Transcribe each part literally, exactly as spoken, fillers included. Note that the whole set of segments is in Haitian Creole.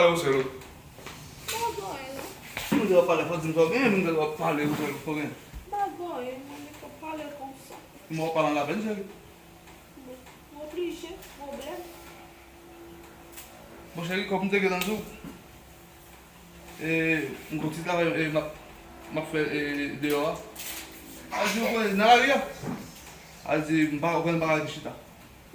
Ou sèl ou. M pa gen anyen non. Moun ki ap pale, fò di m sa w genyen, moun ki ap pale, ou sèl ou, sa w genyen. M pa gen anyen, mwen menm k ap pale konsa. Mwen w ap pale an lapèn, cheri. Bon, m oblije, pwoblèm. Bon, cheri, kòm m te gentan di w, e, m gon ti travay, e, m ap, m ap fè, e, deyò a. A di, ou konnen, nan lari a. A di, m pa, ou konnen m pa ka rete chita.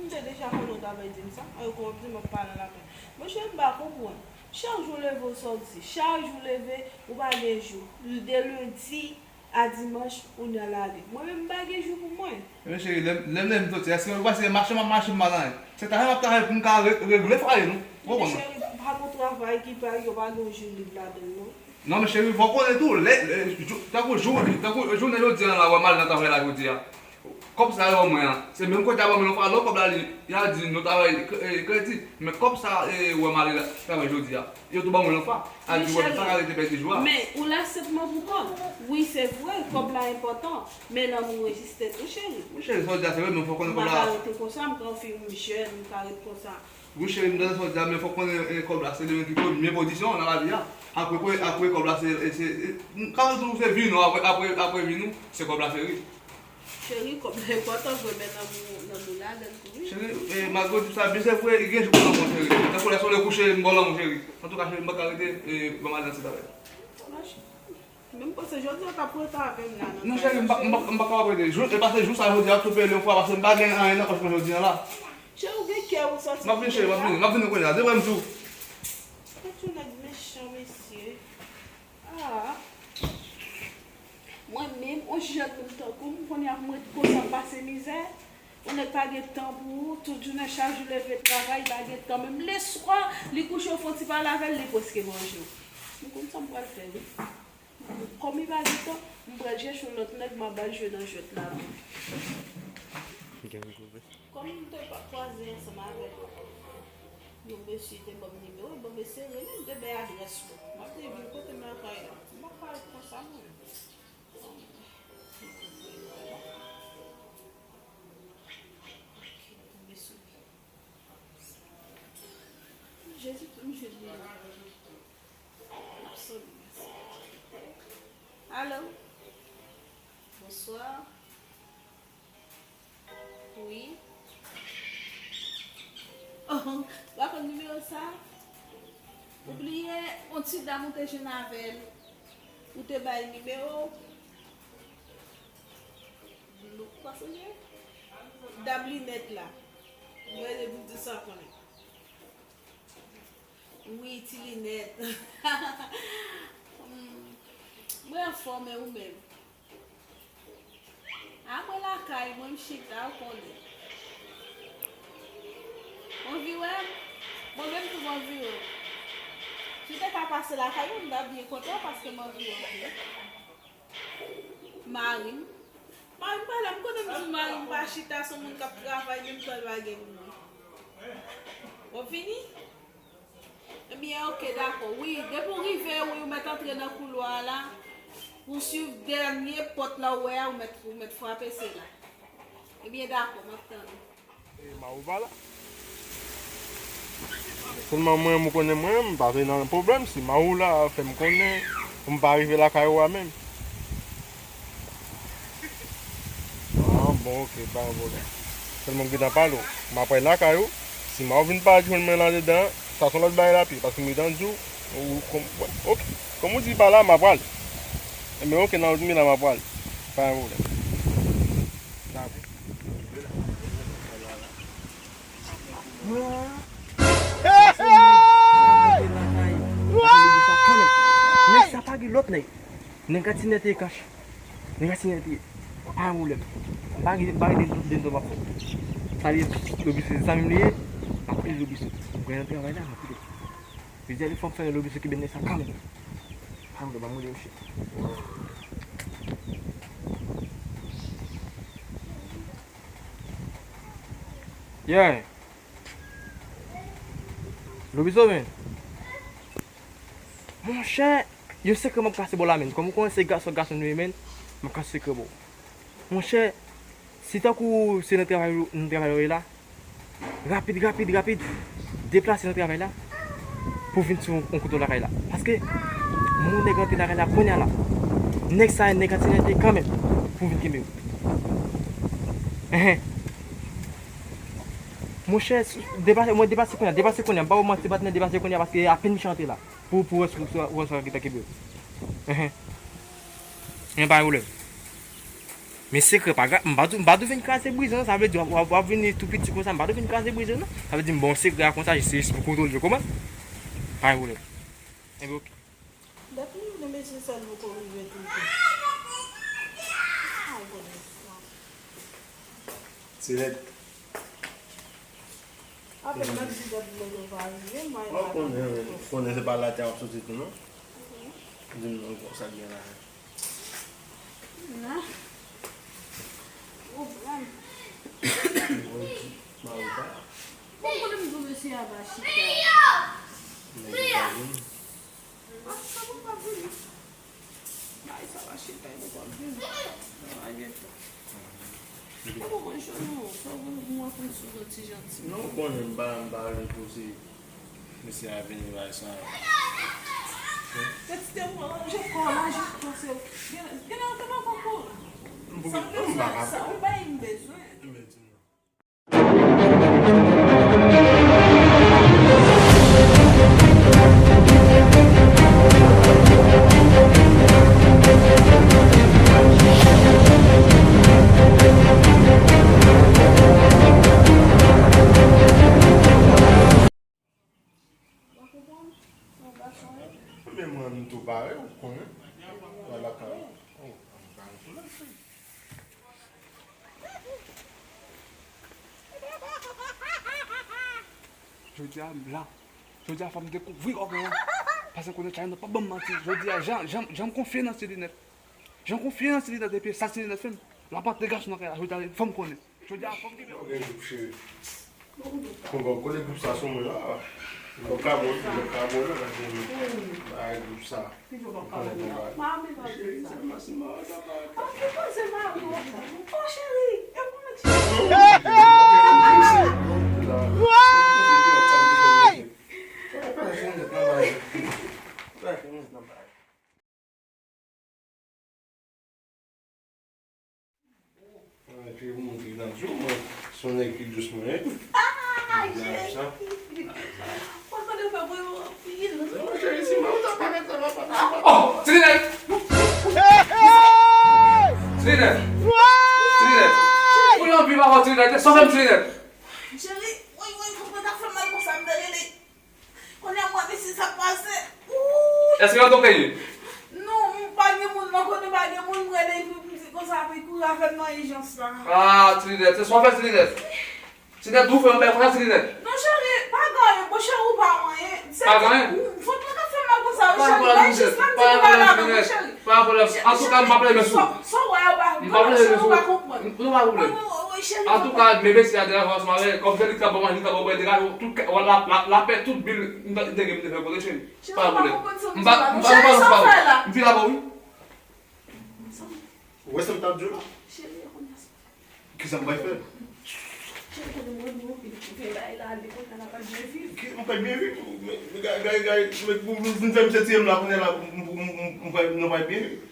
M te deja konnen w t ap di m sa. Alò, kòm w ap di m ap pale an lapèn. Monchè, m pa konprann. Chak jou w leve, w sòti. Chak jou w leve, ou pa gen jou. De lendi a dimanch, ou nan lari. Mwen menm, m pa gen jou pou mwen. Men cheri, lè, lè, lè m soti, èske ou panse se mache m ap mache m pa nan anyen? Se travay m ap travay pou m ka re-, regle fwaye nou. Ou konprann mwen? Cheri, pa gon travay ki pa, yo pa gen jou lib ladan l, non. Non, men cheri, fò w konnen tou, lè, lè, jou, tankou jou, tankou jounen jodi a la, w wè m al nan travay la jodi a. Kòb sa yo ban mwen an, se menm kote a ban mwen yon fwa, lò kòb la li, y a di nou travay kre-, e, kredi, men kòb sa, e, w wè m ale la, travay jodi a. Yo tou ban mwen yon fwa. A di, w wè, m pa ka rete pèdi jou a. Men ou la senpman pou kòb. Wi, se vre, kòb la enpòtan, men lanmou rejis tèt ou, cheri. Wi, cheri, sa w di a se vre, men fò w konnen kòb la. M pa ka rete konsa, m ka yon fi, m jèn, m ka ret konsa. Wi, cheri, m tande sa w di a, men fò w konnen, e, kòb la se li menm ki premye pozisyon nan lavi a. Apre, apre, apre kòb la, se, e, se, e, m ka di w se vi nou, apre, apre, apre vi nou, se kòb la, cheri. Cheri, kòb la enpòtan vre, men lanmou, lanmou ladan l tou, wi. Cheri, e, malgre w di sa, men se vre, gen jou pou lanmou, cheri. Tankou lè solèy kouche, m ba w lanmou, cheri. Antouka, cheri, m pa ka rete, e, ban m al nan ti travay. Sa mache. Men m panse jodi a w t ap rete avè m la nan kay la, cheri. Non, cheri, m pa, m pa, m pa kapab rete. Jou, e pase jou sa jodi a, tou peye yon fwa, paske m pa gen anyen nan pòch mwen jodi a la. Cheri, ou gen kè ou sòti. M ap vini, cheri, m ap vini. M ap vini kounye a. Demen m di w. Tèt yon nèg mechan, mesye. Ah. Mwen menm, on jèn moun tankou m, kounye a pou m ret konsa pase mizè. On nèg pa gen tan pou ou, tout jounen chak jou leve travay, pa gen tan. Menm leswa, li kouche, ou fè on ti pale avè l, li prèske manje w. M konn sa m pral fè, wi. Kòm li pa gen tan, m pral chèche yon lòt nèg, m ap ba l jwe nan jwèt la. Kòm m te pa kwaze ansanm avèk yon mesye te ban m nimewo, bon, mesye rele m, te bay adrès mwen. M ap te vin kote m lakay la. M ap pale konsa, mwen. Ok, tonbe sou li. Jezi, pou m jwenn li. Absoli, mèsi. Alo? Bonswa. Wi. Oh, w pa konn nimewo sa? Ou bliye, on ti dam ou te jwenn avè l. Ou te bay nimewo w. Dlo, ou pa sonje? Dam linèt la. Mwen rele pou di sa konnen. Wi, ti linèt. Hmm. Mwen anfòm, e ou menm? A, mwen lakay mwen, m chita, ou konnen. Ou anvi wè m? Mwen menm tou, mwen anvi wè w. Si w te ka pase lakay mwen, m t ap byen kontan paske m anvi wè w tou. Mari m. Mari m pa la, m konnen m di w mari m pa chita, se yon moun k ap travay, menm tan l pa gen pou mwen. W ap vini? Ebyen, oke, dakò. Wi, depi w rive, wi, ou mèt antre nan koulwa a la. Ou swiv dènye pòt la ou wè a, ou mèt, ou mèt frape, se la. Ebyen, dakò, m ap tann ou. E, Mawo pa la. Sèlman mwen, ou konnen mwen, m pa vle nan pwoblèm. Si Mawo la, fè m konnen pou m pa rive lakay ou a menm. Ah, bon, oke, pa gen pwoblèm. Sèlman m gentan pale w. M ap al lakay ou. Si Mawo vin pa jwenn mwen la dedan, sa se yon lòt bagay l ap ye, paske m gentan di w, ou, kòm, oke, kòm ou di pa la, m ap pral. Enben, oke, nan wout m la, m ap pral. Pa gen pwoblèm. Dakò. Nèg sa pa gen lòt nèg. Nèg Katinè te ye kach. Nèg Katinè te ye. Pa gen pwoblèm. M pa gen, m pa gen de, de, de, de, m ap fè. Sa li ye, Lobiso, se zanmi m li ye. M ap rele Lobiso. Mwen nan travay la, m ap kite. Li di, ale fò m fè Lobiso ki bèl nèg sa kanmenm. Pa gen pwoblèm, m ap rele yo chita. Yeah. Lobiso, men. Monchè, yon sekrè m ap kase ba w la, men. Kòm ou konnen se gason, gason nou ye, men, m ap kase sekrè ba w. Monchè, si tankou se nan travay, nan travay ou ye la, rapid, rapid, rapid, deplase nan travay la. pou vin sou yon kouto lakay la. Paske moun nèg rantre lakay la kounye a la. Nèg sa yo, nèg an ti nèg kanmenm pou vin kenbe yo. Enhen. Monchè, depase, mwen depase kounye a, depase kounye a. M pa ba w manti, patnè, depase kounye a paske apenn m chante la. Pou, pou wè si, wè si w gentan kenbe yo. Enhen. Men pa gen pwoblèm. Men sekrè pa grav, m pa di, m pa di w vin kraze brize non, sa vle di w ap, w ap, w ap vini tou piti konsa, m pa di w vin kraze brize non. Sa vle di m ba w sekrè a konsa, jis, jis pou kontwole yo, konprann? Pa gen pwoblèm. Enben, oke. Dat nou vle mesye sa l poko rive toujou. Ah, bon, sa. Se lèt. Apèn m ap di dat mwen yo pa rive, m pa. Ou konnen, konnen se pa latè w ap soti tou non. Di m non, konsa gen la. Nan. Pwoblèm. Mwen di, mari pa. Bon, kote m di w mesye a va chita? Nèg yo pa vini. Ah, sa poko ap vini. Bay sa va chita, e poko ap vini. Travay gen tan. Ou poko konn jwenn ou, fò w mwen konn sou zòt ti janti. Non, ou konnen m pa, m pa vle poze. Mesye a vini bay sa. Se ti te mwen ranje kò la, jis panse. Gen, gen nan te pa konprann. Sa m bezwen, sa, ou bay m bezwen. Ou pa konprann? Ou pa sonje? Men mwen, m tou pare, ou konnen. Wala ka. Oh, m pare pou lè, wi. Jodi a, m la. Jodi a, fò m dekouvri kòkè an. Paske konnen Tchayann pa ban m manti. Jodi a, jan, jan, jan m konfye nan Ti Linèt. Jan m konfye nan Ti Linèt, epi sa Ti Linèt fè m. L ap antre gason nan kay la. Jodi a, fò m konnen. Jodi a, fò m kenbe. Ok, cheri. Bon, bon, kote gwoup sa sou mwen la? Mwen ka bon, mwen ka bon, mwen ka bon, mwen ka bon, gwoup sa. Mwen ka bon. Cheri, sèlman si mwen ka pa. Ok, poze mari w. Oh, cheri, e pou mwen cheri. Hey! Ay, cheri, pou mwen ki nan jou, mwen, se yon nèg ki dous mwen ye. Ah, cheri. Mwen konnen w fè mwen anpil. Non, cheri, si mwen, ou ta parèt la, mwen pa ta. Oh, Ti Linèt! Ti Linèt! Ti Linèt! Ou gen anpil papa, Ti Linèt. Sòt fè m, Ti Linèt! Cheri, woy, woy, fòk mwen ta fè mal konsa, m te rele. Kounye a m wè mesye sa pase. Ooh! Èske yo tonbe ye? Non, m pa gen moun nan kote, pa gen moun m rele epi m di konsa pou l kouri avè m nan ijans la. Ah, Ti Linèt, se sa w fè, Ti Linèt? Ti Linèt, ou fè yon bèl konsa, Ti Linèt? Non, cheri, pa gen anyen, bon, cheri, ou pa anyen. Pa gen anyen? Fòk mwen ta fè mal konsa, wi, cheri, bay jis la, m di nou pa la, non, cheri. Pa gen pwoblèm, Ti Linèt. Antouka, m p ap leve sou ou. Sa w wè a, ou pa konprann. M p ap leve sou ou. Non, pa pwoblèm. Antouka, men mesye a deranje ansanm avè, kòm se li k t ap ban manje, li k t ap ban bwè, deranje tout, lapè, tout bil m te gen, m te fè kote cheri. Pa pwoblèm. M pa, m pa, m pa, m pa, m fin avè w, wi. Ou wè sa m t ap di w la? Kisa m pral fè? Ki, m pral byen viv? Men, men, gay, gay, gay, men, pou, pou, pou vin fè misye tiye m la, kounye a la, m, m, m, m, m pral, nou pral byen viv.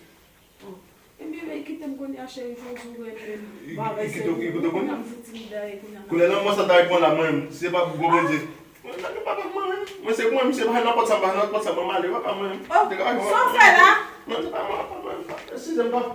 Ebyen, men, kite m kounye a, cheri, fò w sou renmen m. Ba bay sèl ou kounye a, m fouti m daye kounye a. Kounye a, nan mwen sa daye pran la, mwen menm, si se pa pou gwo Bondye. Mwen, nan papa mwen, mwen, mwen se mwen, misye pa nan pòt sa, pa nan pòt sa, mwen, m ale, papa mwen. Oh, sa w fè la? Non, se pa mwen, papa mwen. Eskize m, papa.